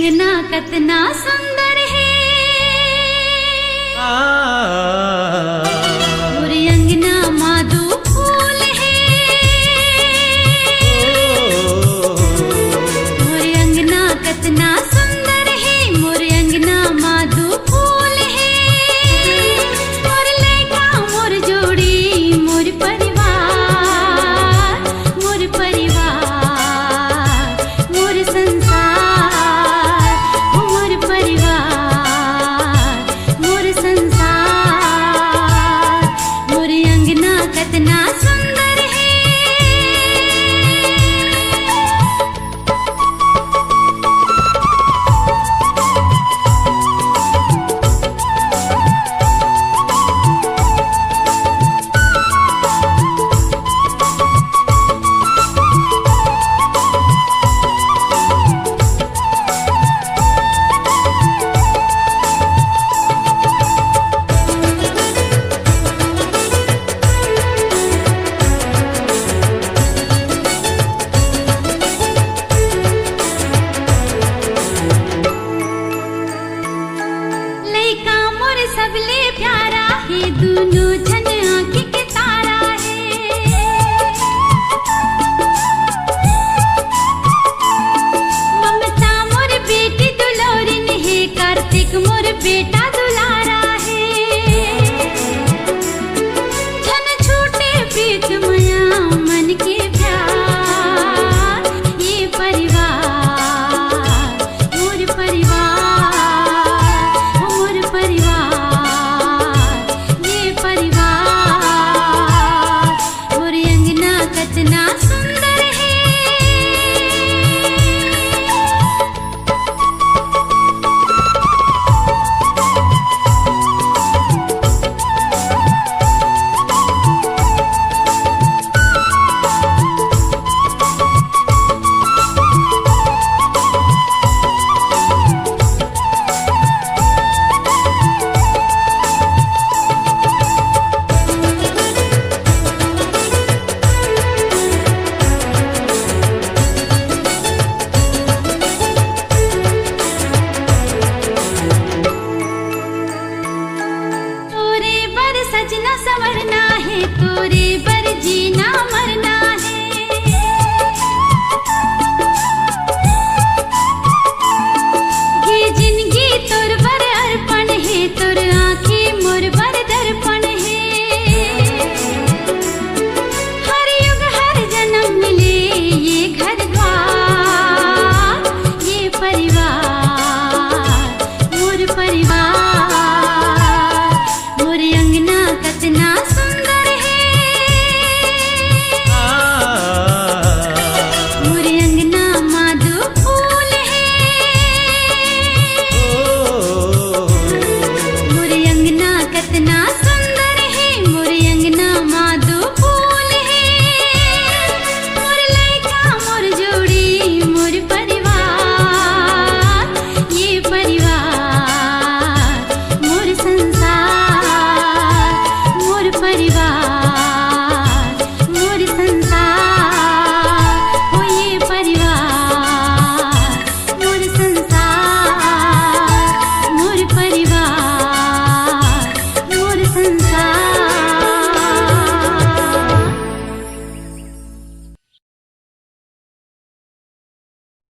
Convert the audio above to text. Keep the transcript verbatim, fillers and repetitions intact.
अंगना कतना सुंदर हे। आ। मोर अंगना मा दू फूल हे। ओ। मोर अंगना कतना सुंदर हे, मोर अंगना मा दू फूल हे। मोर लइका, मोर जोड़ी, मोर परिवार, मोर परिवार, मोर संसार, ओ मोर परिवार, मोर संसार, मोर अंगना कतना सुंदर हे। लइका मोर सबले प्यारा हे, दूनों झन आँखी के तारा हे। ममता मोर बेटी दुलौरिन हे, कार्तिक मोर बेटा दुलारा हे। झन छूटे प्रीत मया मन के प्यार, ये परिवार, मोर परिवार, ओ मोर परिवार, ये परिवार, मोर अंगना कतना सुंदर हे। तोरे बर सजना संवरना हे, तोरे बर जीना मरना हे। ये जिंदगी तोर बर अर्पण हे, तोर आँखी मोर बर दर्पण हे। हर युग हर जन्म मिले ये घर द्वार, ये परिवार, मोर परिवार, मोर अंगना कतना सुंदर हे। आ। मोर अंगना मा दू फूल हे। ओ। मोर अंगना कतना सुंदर हे, मोर अंगना मा दू फूल हे। मोर लइका, मोर जोड़ी, मोर परिवार, ये परिवार, मोर संसार, मोर परिवार,